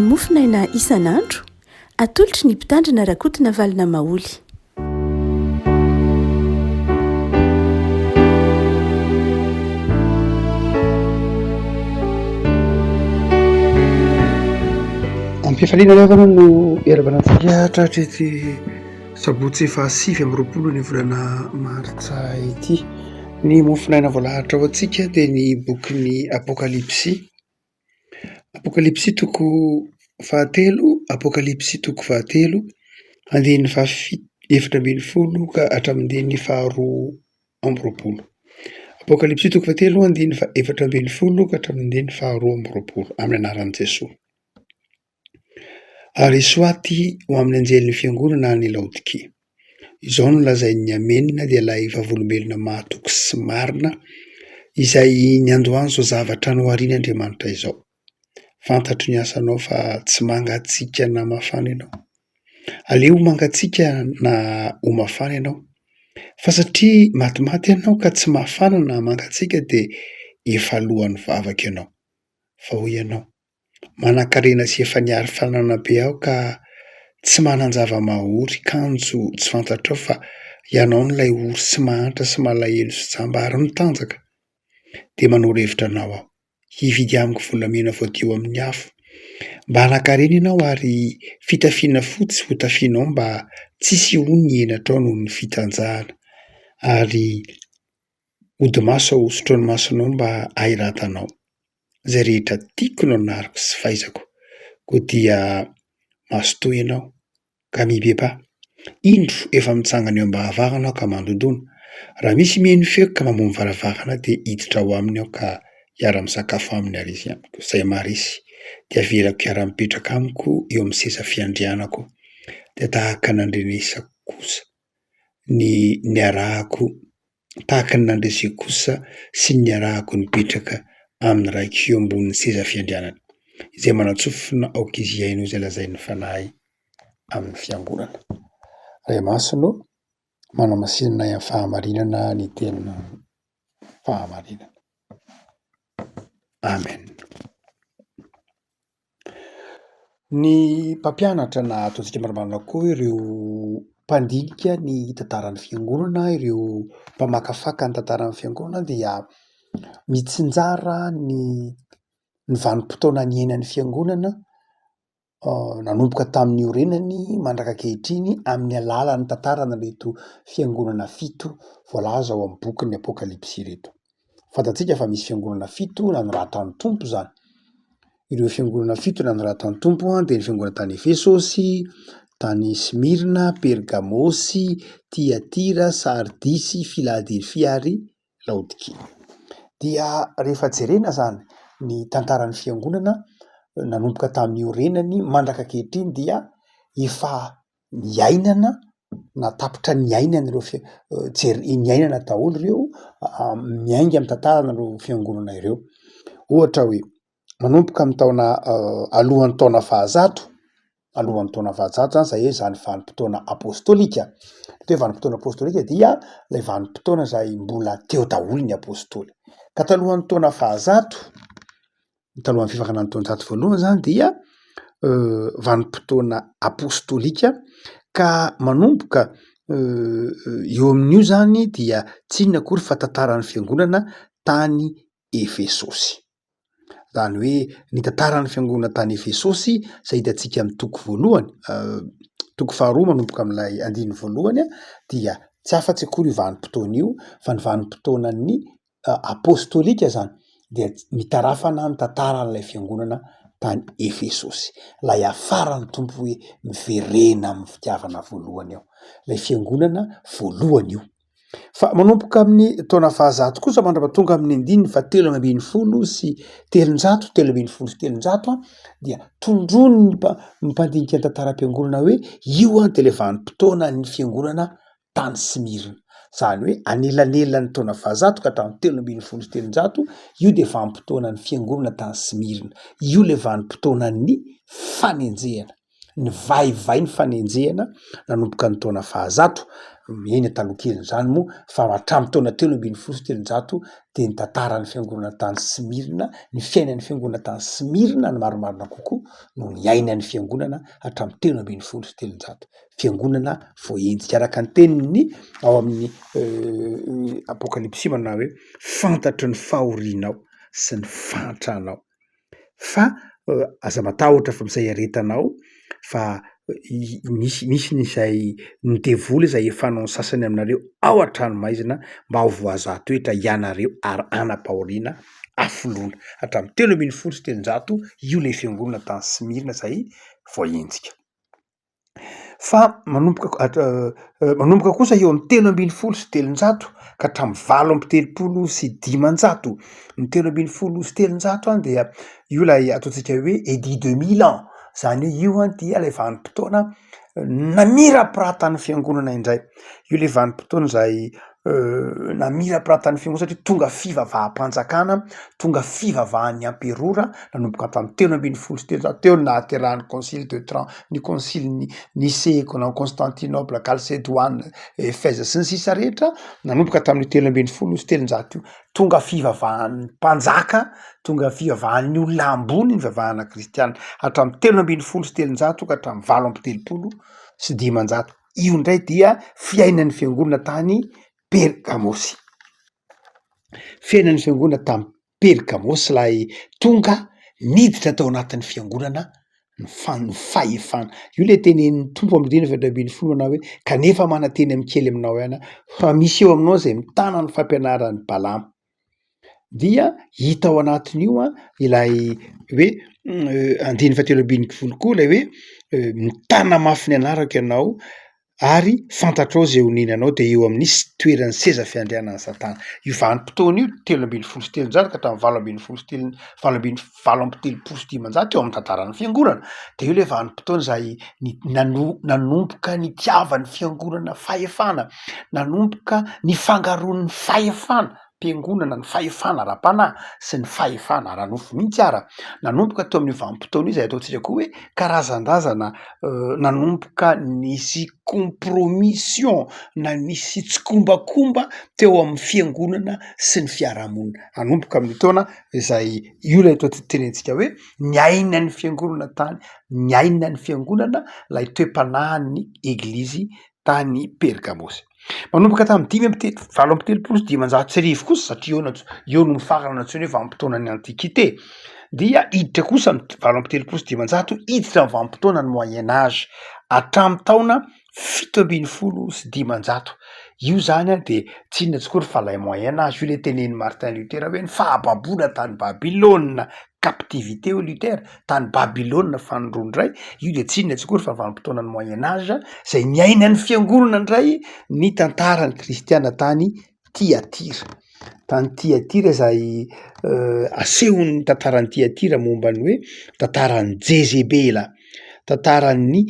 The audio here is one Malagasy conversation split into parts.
Mofonaina isan'andro, atolotry ny Mpitandrina Rakotonavalona Maholy. Am-pifaliana ry havana no iarahabana antsika tratry ity sabotsy fahasivy amby roapolo ny volana martsa ity. Ny mofonaina voalahatra ho antsika dia ny bokin'ny Apokalypsy. Apokalypsy toko fahatelo, Apokalypsy toko fahatelo, andininy fahafi- efatra ambin'ny folo ka hatramin'ny andininy faharoa amby roapolo. Apokalypsy toko fahatelo, andininy fahaefatra ambin'ny folo ka hatramin'ny andininy faharoa amby roapolo, amin'ny anaran'i Jesoa. Ary soaty ho amin'ny anjelin'ny fiangonana any Laodikia. Izao no lazain'ny Amena dia ilay vavolombelona mahatoky sy marina izay niandohan'izao zavatra noharian'Andriamanitra izao. Fantatro ny asanao fa tsy mangatsiaka na mafana ianao. Aleo ho mangatsiaka na ho mafana ianao. Fa satria matimaty ianao ka tsy mafana na mangatsiaka dia efa alohan'ny vavaka ianao. Fa hoy ianao, Manankarena sy efa niary fananana be aho ka tsy manan-java-mahory, kanjo tsy fantatrao fa ianao no ilay ory sy mahantra sy malahelo sy jamba ary mitanjaka. Dia manoro hevitra anao aho, hividy amiko volamena voadio amin'ny afo, mba hanankarena ianao ary fitafiana fotsy hotafianao mba tsy hisehoan'ny henatrao noho ny fitanjahana, ary hodi-maso ahosotra ny masonao mba hahiratanao. Izay rehetra tiako no anariko sy fahaizako, koa dia mazotoa ianao ka mibebaha. Indro efa mitsangana eo am-baravarana aho ka mandondona, raha misy mihaino ny feoko ka mamoha ny varavarana dia hiditra ao aminy aho ka hiara-misakafo aminy ary izy amiko. Izay maharesy dia avelako hiara-mipetraka amiko eo amin'ny seza fiandrianako, dia tahaka ny nandrenesako kosa ny niarahako tahaka ny nandreseko kosa sy ny niarahako nipetraka amin'ny Raiko eo ambonin'ny seza fiandrianany, izay manan-tsofina aoka izy hihaino izay lazain'ny Fanahy amin'ny fiangonana. Ray Masina ô, manamasinana anay amin'ny fahamarinana ny teninao fahamarinana. Amen. Ny mpampianatra na ataontsika marimarina koa ireo mpandinika ny tantaran'ny fiangonana, ireo mpamakafaka ny tantaran'ny fiangonana dia mitsinjara ny ny vanim-potoana niainan'ny fiangonana nanomboka tamin'ny niorenany mandraka ankehitriny amin'ny alalan'ny tantaran'ireto fiangonana fito voalaza ao amin'ny bokin'ny Apokalypsy ireto. Fantatsika fa misy fiangonana fito nanoratan'ny Tompo izany. Ireo fiangonana fito nanoratan'ny Tompo dia ny fiangonana tany Efesosy, tany Smyrna, Pergamosy, Tyatira, Sardisy, Filadelfia ary Laodikia. Dia rehefa jerena izany ny tantaran'ny fiangonana nanomboka tamin'ny niorenany mandraka ankehitriny dia efa niainana na tapitra niainana ireo fi- jer- niainana daholo ireo miainga amin'ny tantaran'ireo fiangonana ireo. Ohatra hoe manomboka amin'ny taona alohan'ny taona fahazato, alohan'ny taona fahazato zany zay hoe zany vanim-potoana apôstôlika, ny hoe vanim-potoana apôstôlika dia ilay vanim-potoana zay mbola teo daholo ny apôstôly. Ka talohan'ny taona fahazato, talohan'ny fifaranan'ny taonjato voalohany zany dia vanim-potoana apôstôlika ka manomboka eo amin'io zany dia tsy inona akory fa tantaran'ny fiangonana tany Efesosy. Zany hoe ny tantaran'ny fiangonana tany Efesosy zay hitantsika amin'ny toko voalohany, toko faharoa manomboka amin'ilay andininy voalohany dia tsy afa-tsy akory io vanim-potoana io fa ny vanim-potoanan'ny apôstôlika zany dia nitarafana ny tantaran'ilay fiangonana tany Efesosy, ilay hafaran'ny Tompo hoe miverena amin'ny fitiavana voalohany ao, ilay fiangonana voalohany io. Fa manomboka amin'ny taona fahazato kosa mandrapatonga amin'ny andininy fahatelo 313, 313 dia tondroin'ny mpa- mpandinika ny tantaram-piangonana hoe io an dia ilay vanim-potoanan'ny fiangonana tany Smyrna. Izany hoe anelanelan'ny taona fahazato ka hatramin'ny 313, io dia vanim-potoanan'ny fiangonana tany Smyrna. Io ilay vanim-potoanan'ny fanenjehana. Nivaivay ny fanenjehana nanomboka ny taona fahazato, eny taloha kelin'izany moa fa hatramin'ny taona 313 dia ny tantaran'ny fiangonana tany Smyrna, ny fiainan'ny fiangonana tany Smyrna no marimarina kokoa no niainan'ny fiangonana hatramin'ny 313. Fiangonana voahenjika araka ny teniny ao amin'ny Apokalypsy manao hoe fantatro ny fahorianao sy ny fahantranao. Fa aza matahotra fa amin'izay iaretanao fa misy misy ny izay ny devoly izay efa hanao ny sasany aminareo ao an-tranomaizina mba ho voazaha toetra ianareo ary hanam-pahoriana hafoloana. Hatramin'ny 313 io ilay fiangonana tany Smyrna izay voahenjika. Fa manomboka manomboka kosa eo amin'ny 313 ka hatramin'ny 538. Ny 313 an dia io ilay ataontsika hoe édit de Milan, zany hoe io an dia ilay vanim-potoana namirapiratan'ny fiangonana indray, io ilay vanim-potoana izay namirapiratan'ny fiangonana satria tonga fivavaham-panjakana, tonga fivavahan'ny amperora nanomboka tamin'ny 313, teo no nahaterahan'ny concile de Trente, ny concilen'i Nicée, Constantinople, Chalcédoine, Ephèse sy ny sisa rehetra, nanomboka tamin'io 313 io, tonga fivavahan'ny mpanjaka, tonga fivavahan'ny olona ambony ny fivavahana kristiana, hatramin'ny 313 ka hatramin'ny 538. Io indray dia fiainan'ny fiangonana tany Pergamosy. Fiainan'ny fiangonana tany Pergamosy ilay tonga niditra tao anatin'ny fiangonana ny fan- ny fahefana. Io ilay tenenin'ny Tompo amin'ny andininy faha 11 manao hoe kanefa manantena amin'ny kely aminao ihany aho fa misy eo aminao izay mitana ny fampianaran'i Balama. Dia hita ao anatin'io an ilay hoe andininy fahatelo ambin'ny folo koa ilay hoe mitana mafy ny anarako ianao ary fantatrao izay honenanao dia eo amin'ny toeran'ny seza fiandrianan'i satana. Io vanim-potoana io 313 ka hatramin'ny valo ambin'ny folo sy telo valo ambin'ny 538 eo amin'ny tantaran'ny fiangonana de io le vanim-potoana izay ni- nano- nanomboka nitiavan'ny fiangonana fahefana, nanomboka nifangaroan'ny fahefana am-piangonana, ny fahefana ara-panahy sy ny fahefana ara-nofo mihitsy ara, nanomboka teo amin'io vanim-potoana io izay ataontsika koa hoe karazandrazana nanomboka nisy compromission na nisy tsikombakomba teo amin'ny fiangonana sy ny fiarahamonina, hanomboka amin'ny taona izay io ilay atao tenentsika hoe niaina ny fiangonana tany, niaina ny fiangonana ilay toe-panahin'ny eglizy tany Pergamosy. Manomboka tamin'ny dimy amby telo- 1588 kosa, satria eo no eo no mifarana ny antsoina hoe vanim-potoanan'ny antiquité, dia hiditra kosa ny 538 hiditra ny vanim-potoanan'ny moyen âge hatramin'ny taona 517. Io zany an de tsy inona tsy akory fa lay moyen âge, io le tenenin'i Martin Luther hoe ny fahababoana tany Babylona, captivité hoy Luther, tany Babylona fanindroany indray, io de tsy inona tsy akory fa vanim-potoanan'ny moyen âge zay niainan'ny fiangonana indray ny tantaran'ny kristiana tany Tiatira. Tany Tiatira izay asehon'ny tantaran'i Tiatira momba ny hoe tantaran'i Jezebela, tantaran'ny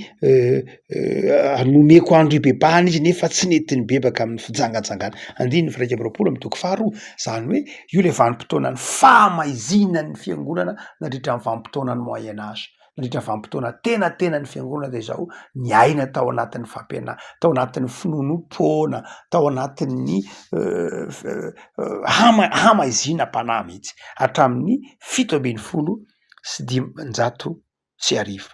nomeko andro hibebahana izy nefa tsy nety nibebaka amin'ny fijangajangana, andininy faha 21 amin'ny toko faharoa, zany hoe io le vanim-potoanan'ny fahamaizinan'ny fiangonana nandritra ny vanim-potoanan'ny moyen âge. nandritra vanim-potoana tena tena ny fiangonana dia izao niaina tao anatin'ny fampiana- tao anatin'ny finoanoam-poana, tao anatin'ny hama- hamaizinam-panahy mihitsy hatramin'ny 1517.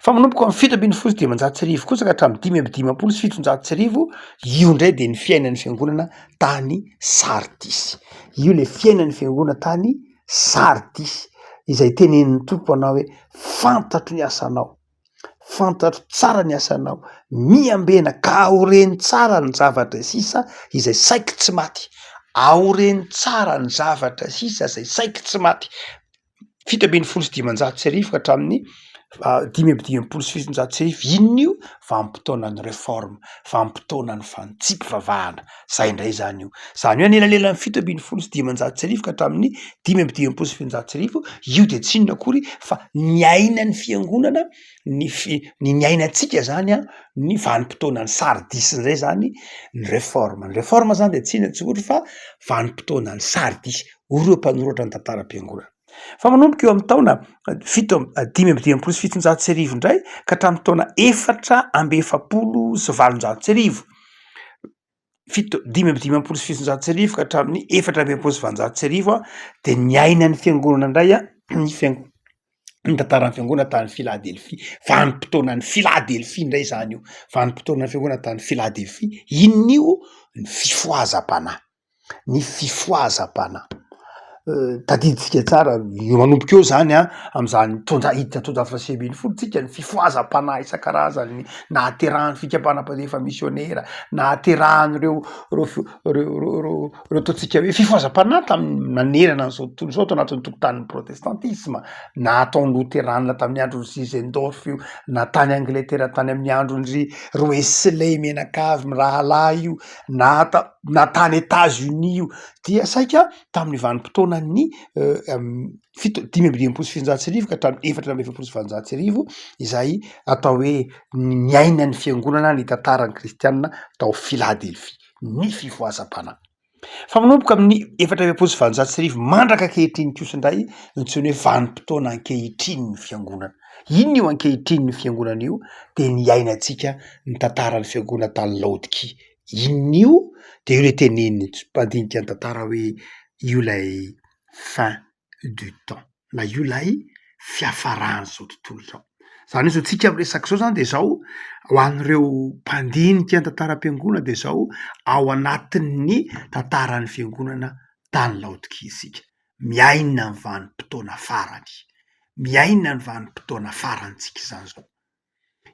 Fa manomboka amin'ny 1517 kosa ka hatramin'ny 1755, io indray dia ny fiainan'ny fiangonana tany Sardisy, io le fiainan'ny fiangonana tany Sardisy, izay tenenin'ny Tompo anao hoe, fantatro ny asanao, fantatro tsara ny asanao, miambena ka aoreno tsara ny zavatra sisa izay saiky tsy maty, aoreno tsara ny zavatra sisa izay saiky tsy maty. 1517 ka hatramin'ny 1755, inona io? Vanim-potoanan'ny réforme, vanim-potoanan'ny fanitsiam-pivavahana, zay indray zany io, zany hoe anelanelan'ny 1517 ka hatramin'ny 1755, io de tsy inona akory fa niainan'ny fiangonana ny fi- ny niainantsika zany an ny vanim-potoanan'ny Sardisy ndray zany ny réforme, ny réforme zany de tsy inona tsy akory fa vanim-potoanan'ny Sardisy, hoy ireo mpanoratra ny tantaram-piangonana. Fa manomboka eo amin'ny taona fito 1755 indray ka hatramin'ny taona 1844, fito, 1755 ka hatramin'ny 1844 dia niaina ny fiangonana indray ny fiango- ny tantaran'ny fiangonana tany Filadelfia, vanim-potoanan'ny Filadelfia indray zany io, vanim-potoanan'ny fiangonana tany Filadelfia, inona io? Ny fifohazam-panahy, ny fifohazam-panahy. Tadidintsika tsara, eo manomboka eo zany an, am'zany taonja- hiditra taonjato faha 19 tsika, ny fifohazam-panahy isan-karazany, nahaterahan'ny fikambanam-pandefa misionera, nahaterahan'ireo reo fi- reo reo reo reo ataontsika hoe fifohazam-panahy tamin'ny nanerana an'izao tontolo izao tao anatin'ny tokotanin'ny protestantisma, na ataon'ny loterana tamin'ny andron'i Zinzendorf io, na tany Angletera tany amin'ny andron-dry Wesley mianakavy mirahalahy io, na ta- na tany Etats-Unis io, dia saika tamin'ny vanim-potoanan'ny fito 1755 ka hatramin'ny 1844 izay atao hoe niainan'ny fiangonana ny tantaran'ny kristianina tao Filadelfia. ny fifohazam-panahy. Fa manomboka amin'ny 1844 mandraka ankehitriny kosa indray no antsoina hoe vanim-potoana ankehitriny ny fiangonana. Inona io ankehitriny ny fiangonana io? Dia ny iainantsika ny tantaran'ny fiangonana tany Laodikia. Inona io? Dia io ilay tenenin'ny mpandinika ny tantara hoe io ilay fin du temps na io ilay fiafaran'izao tontolo izao. Izany hoe izao tsika miresaka izao izany de izao, ho an'ireo mpandinika ny tantaram-piangonana de izao, ao anatin'ny tantaran'ny fiangonana tany Laodikia isika, miaina ny vanim-potoana farany, miaina ny vanim-potoana farany tsika izany izao.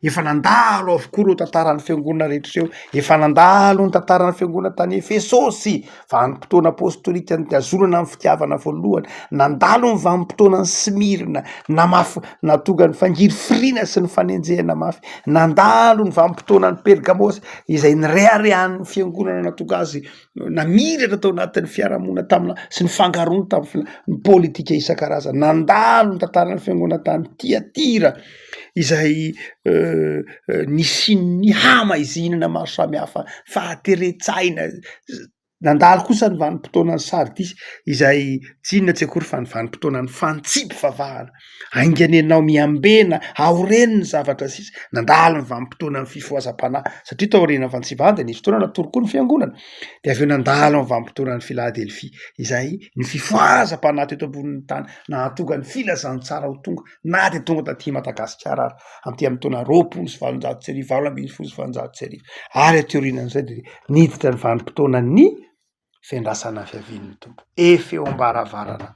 Efa nandalo avokoa ireo tantaran'ny fiangonana rehetra ireo, efa nandalo ny tantaran'ny fiangonana tany Efesosy, vanim-potoana apôstôlika nitazonana ny fitiavana voalohany, nandalo ny vanim-potoanan'i Smyrna, namafy nahatonga ny fangirifiriana sy ny fanenjehana mafy, nandalo ny vanim-potoanan'i Pergamôsy izay nireharehan'ny fiangonana nahatonga azy namiratra tao anatin'ny fiarahamonina tamina sy nifangaroany tamin'ny fil- ny pôlitika isan-karazany, nandalo ny tantaran'ny fiangonana tany Tiatira izay nisian'ny hamaizinana maro samihafa, fahateren-tsaina, nandalo kosa ny vanim-potoanan'ny Sardisy izay tsy inona tsy akory fa ny vanim-potoanan'ny fantsipivavahana, haingana ianao miambena, aoreno ny zavatra sisa, nandalo ny vanim-potoanan'ny fifohazam-panahy satria tao aorianan'ny fantsipivavahana dia nisy fotoana natory koa ny fiangonana, de avy eo nandalo ny vanim-potoanan'ny Filadelfia izay ny fifohazam-panahy teto ambonin'ny tany nahatonga ny filazantsara ho tonga na dia tonga taty Madagasikara ary aty amin'ny taona 1820, 1818 ary aty aorianan'izay dia niditra ny vanim-potoanan'ny fiandrasana ny fiavian'ny Tompo. Efa eo am-baravarana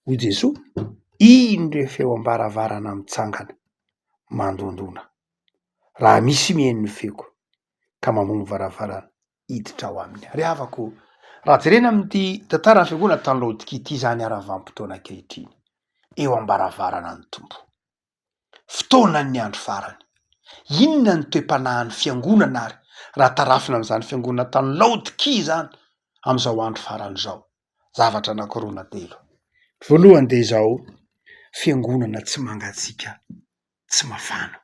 hoy Jesoa, indro efa eo am-baravarana mitsangana mandondona, raha misy mihaino ny feoko ka mamoha ny varavarana hiditra ao aminy. Ry havako ô, raha jerena amin'ity tantaran'ny fiangonana tany Laodikia ity izany ary ny vanim-potoana ankehitriny, eo am-baravarana ny Tompo. Fotoanan'ny andro farany. Inona ny toe-panahin'ny fiangonana ary raha tarafina amin'izany fiangonana tany Laodikia izany amin'izao andro farany izao? Zavatra anankiroa na telo. Voalohany dia izao, fiangonana tsy mangatsiaka, tsy mafana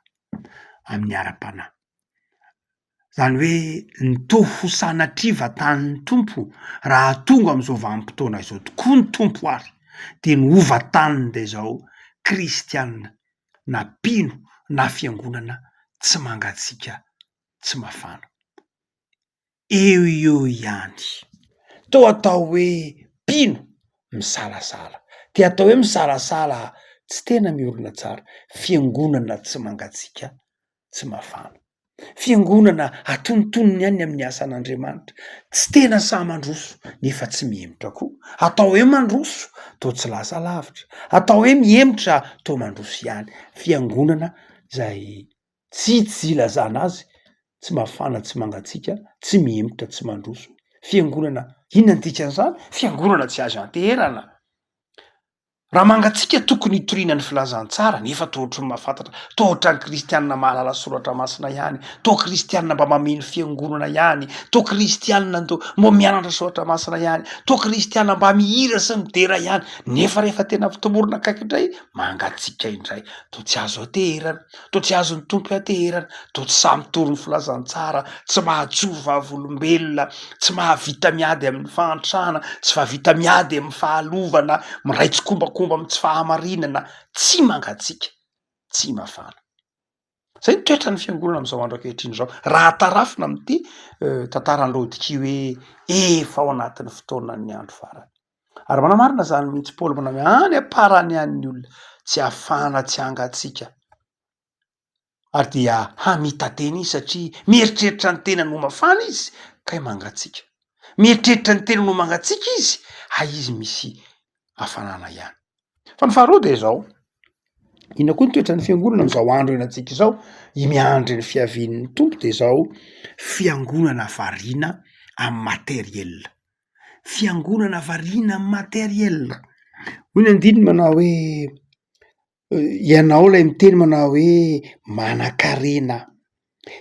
amin'ny ara-panahy. Izany hoe ny toa ho sanatria vatan'ny Tompo raha tonga amin'izao vanim-potoana izao tokoa ny Tompo ary dia ny ho vataniny dia izao kristiana na mpino na fiangonana tsy mangatsiaka tsy mafana. Eo eo ihany. Toa atao hoe mpino misalasala. Dia atao hoe misalasala tsy tena miorina tsara. Fiangonana tsy mangatsiaka tsy mafana. Fiangonana atonontonony ihany ny amin'ny asan'Andriamanitra. Tsy tena sahy mandroso nefa tsy mihemotra koa. Atao hoe mandroso toa tsy lasa lavitra, atao hoe mihemotra toa mandroso ihany. Fiangonana izay tsy tsy ilazana azy, tsy mafana tsy mangatsiaka, tsy mihemotra tsy mandroso. Fiangonana, inona ny dikan'izany? Fiangonana tsy azo ianteherana. Raha mangatsiaka tokony hitoriana ny filazantsara nefa toa ohatry ny mahafantatra, toa ohatran'ny kristianina mahalala soratra masina ihany, toa kristianina mba mameno fiangonana ihany, toa kristianina toa mba mianatra soratra masina ihany, toa kristianina mba mihira sy midera ihany, nefa rehefa tena fitomorona akaiky indray, mangatsiaka indray, toa tsy azo ateherana, toa tsy azon'ny Tompo ateherana, toa tsy sahy mitory ny filazantsara, tsy mahajoro vavolombelona, tsy mahavita miady amin'ny fahantrana, tsy mahavita miady amin'ny fahalovana, miray tsikombakomba. mitsikombakomba amin'ny tsy fahamarinana, tsy mangatsiaka, tsy mafana. Zay ny toetran'ny fiangonana amin'izao andro ankehitriny izao, raha tarafina amin'ity tantaran'i Laodikia hoe efa ao anatin'ny fotoanan'ny andro farany. Ary manamarina izany mihitsy Paoly manao hoe any am-parany any ny olona tsy hafana tsy hangatsiaka ary dia hamita-tena izy satria mieritreritra ny tenany ho mafana izy kay mangatsiaka. Mieritreritra ny tenany ho mangatsiaka izy hay izy misy hafanana ihany. Fa ny faharoa dia izao, inona koa ny toetran'ny fiangonana amin'izao andro iainantsika izao? I miandry ny fiavian'ny Tompo dia izao, fiangonana variana amin'ny materiel, fiangonana variana amin'ny materiel. Hoy ny andininy manao hoe ianao ilay miteny manao hoe manan-karena aho,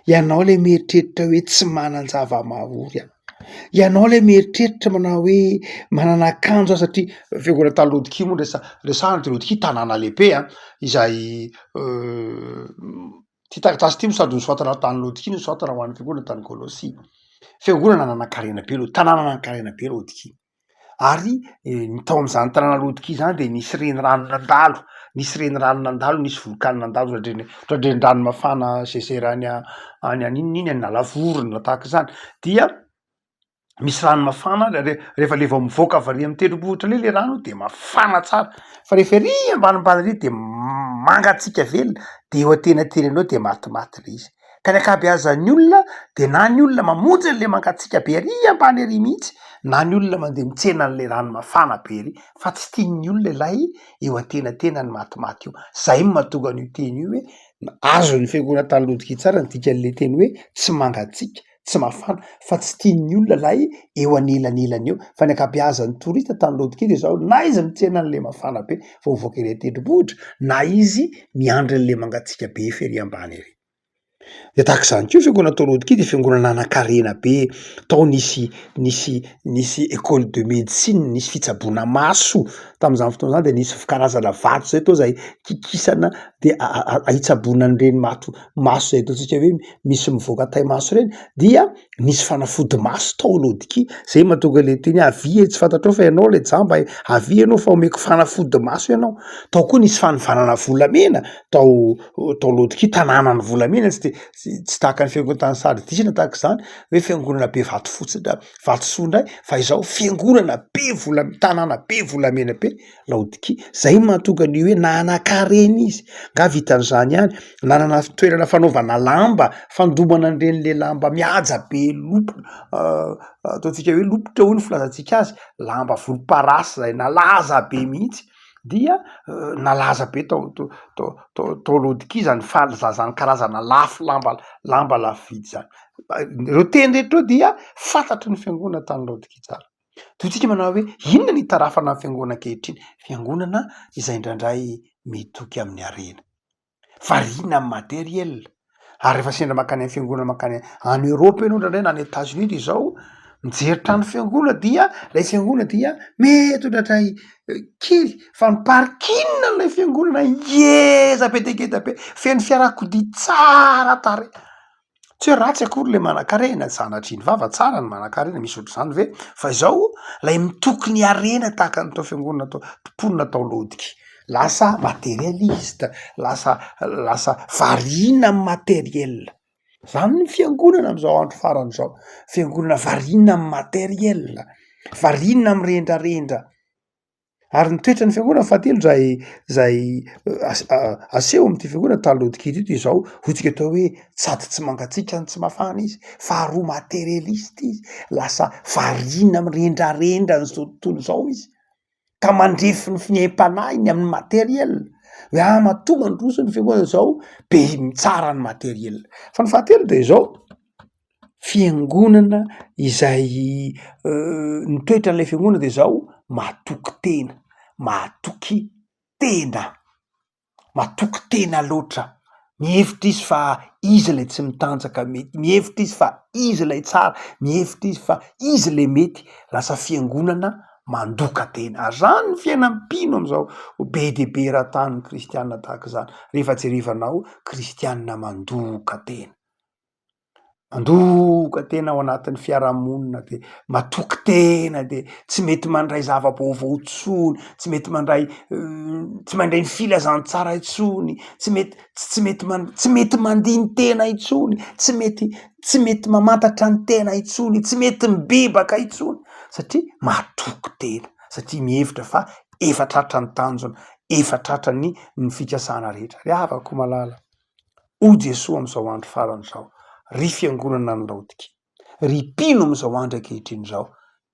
ianao ilay mieritreritra hoe tsy manan-java-mahory aho, ianao ilay mieritreritra manao hoe manana akanjo aho satria fiangonana tany Laodikia moa no resa- resahana de Laodikia tanàna lehibe an, izay ity taratasy ity moa sady nosoratana tany Laodikia no nosoratana ho an'ny fiangonana tany Kolosia, fiangonana nanan-karena be aloha, tanàna nanan-karena be Laodikia. Ary ny tao amin'izany tanàna Laodikia izany dia nisy renirano nandalo, nisy renirano nandalo, nisy volkano nandalo ohatran'ireny ohatran'ireny rano mafana geyser any any any inona iny any Analavory na tahaka izany, dia misy rano mafana re- rehefa le vao mivoaka avy ary amin'ny tendrombohitra le le rano de mafana tsara, fa rehefa ery ambanimbany ery de mangatsiaka velona de eo antenatenany eo de matimaty le izy. Ka ny ankabeazan'ny olona de na ny olona mamonjy an'le mangatsiaka be ary ambany ary mihitsy na ny olona mandeha mitsena an'le rano mafana be ery fa tsy tian'ny olona ilay eo antenatenany matimaty io. Zay no mahatonga an'io teny io hoe azon'ny fiangonana tany Laodikia tsara ny dikan'le teny hoe tsy mangatsiaka, tsy mafana fa tsy tian'ny olona ilay eo anelanelany eo. Fa ny ankabeazan'ny torista tany Laodikia de zao na izy mitsena an'le mafana be vao mivoaka ery an-tendrombohitra na izy miandry an'le mangatsiaka be efa ery ambany ery. De tahaka izany koa fiangonana tao Laodikia de fiangonana nanan-karena be, tao nisy nisy nisy école de médecine, nisy fitsaboana maso, tamin'izany fotoana izany de nisy karazana vato zay tao zay kikisana de hitsaboana an'ireny mato maso zay ataontsika hoe misy mivoaka tay maso ireny dia nisy fanafody maso tao Laodikia, zay mahatonga le teny hoe avia e, tsy fantatrao fa ianao le jamba e, avia ianao fa omeko fanafody maso ianao, tao koa nisy fanivanana volamena tao tao Laodikia, tanànan'ny volamena tsy de tsy tahaka ny fiangonana tany Sardisy na tahaka izany hoe fiangonana be vato fotsy ndray vatosoa ndray fa izao fiangonana be vola- tanàna be volamena be Laodikia, zay no mahatonga ny hoe nanan-karena izy, nga vitan'izany ihany, nanana toerana fanaovana lamba, fandomana an'ireny le lamba mihaja be lopy ataontsika hoe lopitra hoy ny filazantsika azy, lamba volomparasy zay nalaza be mihitsy dia nalaza be tao tao tao tao tao Laodikia zany fa- zany karazana lafo lamba lamba lafo vidy zany, ireo teny rehetra ireo dia fantatry ny fiangonana tany Laodikia tsara. Toy tsika manao hoe inona ny itarafana ny fiangonana ankehitriny? Fiangonana izay indraindray mitoky amin'ny harena, variana amin'ny materiel, ary rehefa sendra mankany amin'ny fiangonana mankany any Europe ianao indraindray na any Etats Unis de izao, mijery trano fiangonana dia ilay fiangonana dia mety indraindray kely fa ny parking an'ilay fiangonana ngeza be dia ngeza be, feno fiarakodia tsara tarehy. Tsy hoe ratsy akory le manankarena, sanatria ny vava, tsara ny manankarena, misy ohatr'izany ve? Fa izao lay mitoky ny harena tahaka ny tao fiangonana tao, mponina tao Laodikia, lasa materialiste, lasa lasa variana amy materiel, zany ny fiangonana am'zao andro farany zao, fiangonana variana amy materiel, variana amy rendrarendra. Ary ny toetran'ny fiangonana fahatelo zay zay aseho amin'ity fiangonana tany Laodikia ity de izao, hoy tsika atao hoe sady tsy mangatsiaka no tsy mafana izy, faharoa materialiste izy, lasa variana mirendrarendra an'izao tontolo izao izy, ka mandrefy ny fihempanahiny amin'ny materiel, hoe ah matoa mandroso ny fiangonana zao be mitsara ny materiel, fa ny fahatelo de izao. Fiangonana izay ny toetran'ilay fiangonana de zao matoky tena, mahatoky tena, matoky tena loatra, mihevitra izy fa izy ilay tsy mitanjaka mety, mihevitra izy fa izy ilay tsara, mihevitra izy fa izy le mety, lasa fiangonana mandoka tena, ary zany ny fiainan'ny mpino am'zao, be dia be eran-tany ny kristiana tahaka izany, rehefa jerevanao kristiana mandoka tena. Mandoka tena ao anatin'ny fiarahamonina de matoky tena de tsy mety mandray zava-baovao intsony, tsy mety mandray tsy mandray ny filazantsara intsony, tsy mety tsy mety man- tsy mety mandini-tena intsony, tsy mety tsy mety mamantatra ny tena intsony, tsy mety mibebaka intsony satria matoky tena, satria mihevitra fa efa tratra ny tanjona, efa tratra ny ny fikasana rehetra. Ry havako malala. Hoy Jesoa amin'izao andro farany izao, Ry fiangonana any Laodikia, ry mpino amin'izao andro ankehitriny izao,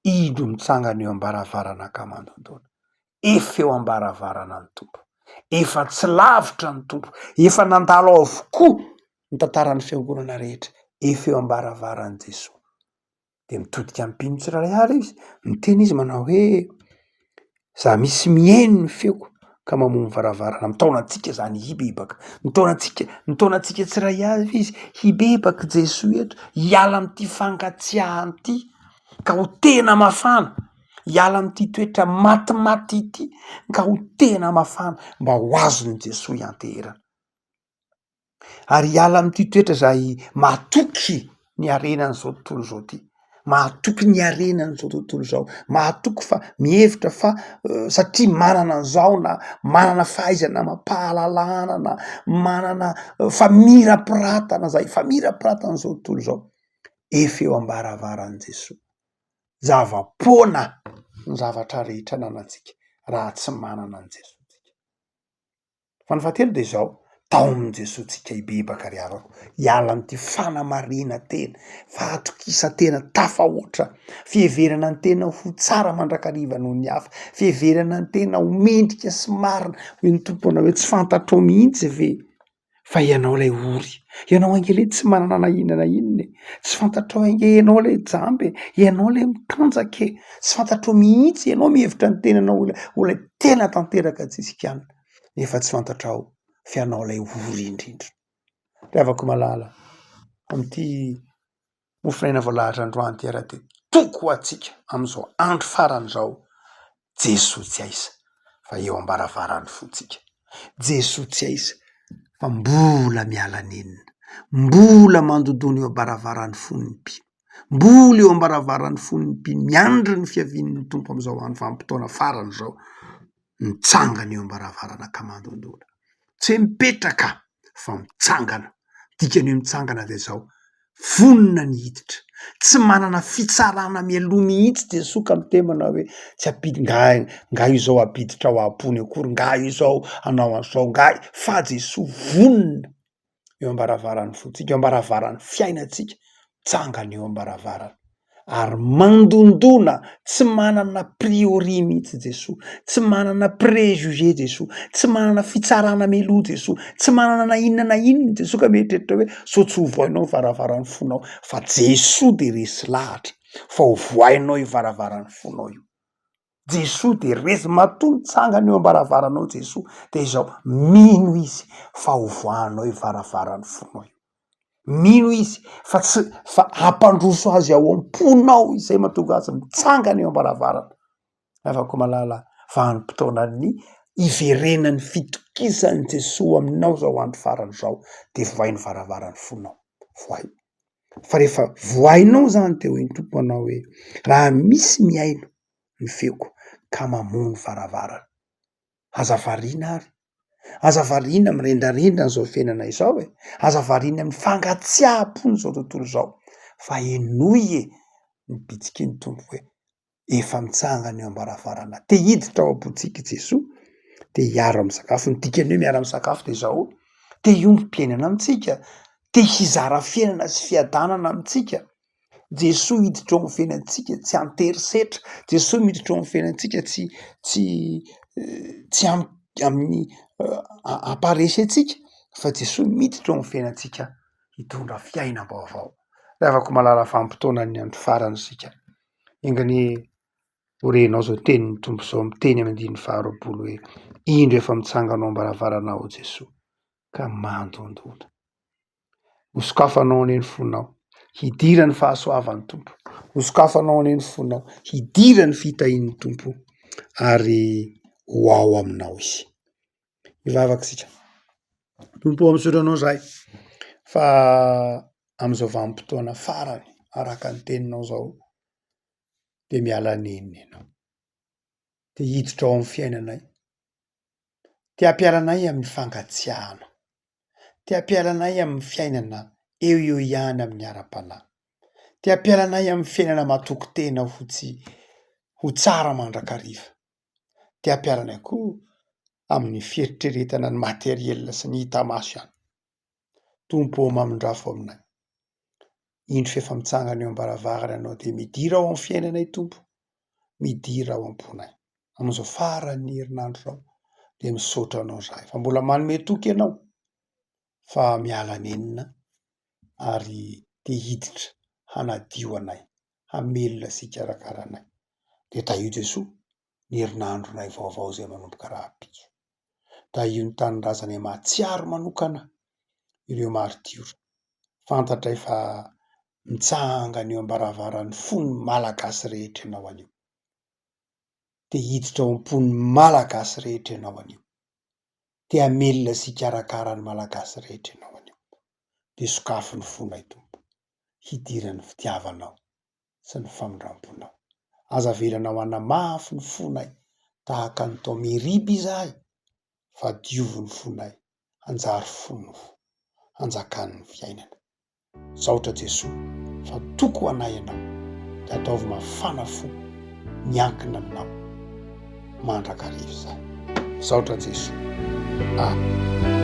indro mitsangana eo am-baravarana ankamandondona. Efa eo am-baravarana ny Tompo. Efa tsy lavitra ny Tompo. Efa nandalo avokoa ny tantaran'ny fiangonana rehetra. Efa eo am-baravaran'i Jesoa. De mitodika amin'ny mpino tsirairay avy izy, miteny izy manao hoe za misy mihaino ny feoko ka mamoha ny varavarana, mitaona antsika zany hibebaka, mitaona antsika, mitaona antsika tsiray avy izy hibebaka Jesoa eto, hiala amin'ity fangatsiahana ity ka ho tena mafana, hiala amin'ity toetra matimaty ity ka ho tena mafana mba ho azon'i Jesoa hianteherana. Ary hiala amin'ity toetra izay matoky ny harenan'izao tontolo izao ity, mahatoky ny harenan'izao tontolo izao, mahatoky fa mihevitra fa satria manana an'izao na manana fahaizana amam-pahalalana na manana famirapiratana zay, famirapiratan'izao tontolo izao, efa eo am-baravaran'i Jesoa. Zava-poana ny zavatra rehetra ananantsika raha tsy manana an'i Jesoa tsika. Fa ny fahatelo dia izao, taomin'i Jesoa tsika hibebaka ry havako, hiala amin'ity fanamarinan-tena, fahatokisan-tena tafahoatra, fiheverana ny tena ho tsara mandrakariva noho ny hafa, fiheverana ny tena ho mendrika sy marina, hoy ny Tompo manao hoe tsy fantatrao mihitsy ve fa ianao ilay ory, ianao ange ilay tsy manana na inona na inona e, tsy fantatrao ange ianao ilay jamba e, ianao ilay mitanjaka e, tsy fantatrao mihitsy ianao mihevitra ny tenanao ho ilay ho ilay tena tanteraka tsisy kianina, nefa tsy fantatrao fa ianao ilay ory indrindra. Ry havako malala, amin'ity mofonaina voalahatra androany ity ary dia toko ho antsika amin'izao andro farany izao, Jesoa tsy aiza fa eo am-baravaran'ny fontsika. Jesoa tsy aiza fa mbola miala nenina, mbola mandodona eo am-baravaran'ny fon'ny mpino, mbola eo am-baravaran'ny fon'ny mpino miandry ny fiavian'ny Tompo amin'izao andro vanim-potoana farany izao, mitsangana eo am-baravarana ka mandondona. Tsy hoe mipetraka fa mitsangana. Dikany hoe mitsangana dia izao, vonona ny hiditra, tsy manana fitsarana mialoha mihitsy Jesoa ka miteny manao hoe tsy ampidi- nga nga izao hampiditra ao am-pony akory, nga izao hanao an'izao, nga fa Jesoa vonona eo am-baravaran'ny fontsika, eo am-baravaran'ny fiainantsika, mitsangana eo am-baravarana. ary mandondona, tsy manana priori mihitsy Jesoa, tsy manana préjugé Jesoa, tsy manana fitsarana mialoha Jesoa, tsy manana na inona na inona Jesoa ka mieritreritra hoe sao tsy hovohainao ny varavaran'ny fonao, fa Jesoa de resy lahatra fa hovohainao io varavaran'ny fonao io. Jesoa de resy, matoa mitsangana eo am-baravaranao Jesoa de izao, mino izy fa hovoahanao io varavaran'ny fonao io. Mino izy fa tsy fa hampandroso azy ao am-ponao izay mahatonga azy mitsangana eo am-baravarana. Havako malala, vanim-potoanan'ny hiverenan'ny fitokisan'i Jesoa aminao izao andro farany izao, de vohay ny varavaran'ny fonao, vohay. Fa rehefa vohainao izany de hoy ny Tompo anao hoe raha misy mihaino ny feoko ka mamoha ny varavarana. Aza variana ary, aza variana mirendrarendra an'izao fiainana izao e, aza variana amin'ny fangatsiaham-pon'izao tontolo izao fa henoy e ny bitsiky ny Tompo hoe efa mitsangana eo am-baravarana, te hiditra ao am-pontsika i Jesoa, te hiara misakafo, ny dikan'ny hoe miara misakafo de izao, te hiombom-piainana amintsika, te hizara fiainana sy fiadanana amintsika, Jesoa hiditra ao amin'ny fiainantsika tsy an-terisetra, Jesoa miditra ao amin'ny fiainantsika tsy tsy tsy am- amin'ny hampaharesy antsika fa Jesoa miditra ao amin'ny fiainantsika hitondra fiainam-baovao. Ry havako malala vanim-potoanan'ny andro farany isika, enga anie ho renao izao tenin'ny Tompo izao miteny amin'ny andininy faharoapolo hoe indro efa mitsangana ao am-baravarana aho Jesoa ka mandondona. Hosokafanao anie ny fonao, hidiran'ny fahasoavan'ny Tompo, hosokafanao anie ny fonao, hidiran'ny fitahian'ny Tompo ary ho ao aminao Izy. Hivavaka isika. Tompo ô, misaotra Anao izahay fa. Amin'izao vanim-potoana farany araka ny teninao izao dia miala nenina ianao. Te hiditra ao amin'ny fiainanay. Te hampiala anay amin'ny fangatsiahana. Te hampiala anay amin'ny fiainana eo eo ihany amin'ny ara-panahy. Te hampiala anay amin'ny fiainana matoky tena ho tsy ho tsara mandrakariva. Te hampiala anay koa amin'ny fieritreretana ny materiel sy ny hita maso ihany. Tompo ô mamindrafo aminay. Indro f'efa mitsangana eo am-baravarana ianao dia midira ao amin'ny fiainanay Tompo, midira ao am-ponay. Amin'izao faran'ny herinandro izao dia misaotra anao izahay fa mbola manome toky ianao fa miala nenina ary te hiditra hanadio anay, hamelona sy hikarakara anay. Dia tahio Jesoa ny herinandronay vaovao izay manomboka rahampitso. Tahio ny tanindrazanay mahatsiaro manokana ireo maritiora. Fantatray fa mitsangana eo am-baravaran'ny fon'ny Malagasy rehetra ianao anio. Te hiditra ao am-pon'ny Malagasy rehetra ianao anio. Te hamelona sy hikarakara ny Malagasy rehetra ianao anio. Dia sokafy ny fonay Tompo, hidiran'ny fitiavanao sy ny famindram-ponao. Aza avelanao hanamafy ny fonay tahaka ny tao Meriba izahay, fa diovy ny fonay hanjary fo nofo, hanjakan'ny fiainana. Misaotra Jesoa fa toko ho anay Ianao, dia ataovy mafana fo miankina aminao mandrakariva izahay. Misaotra Jesoa. Amen.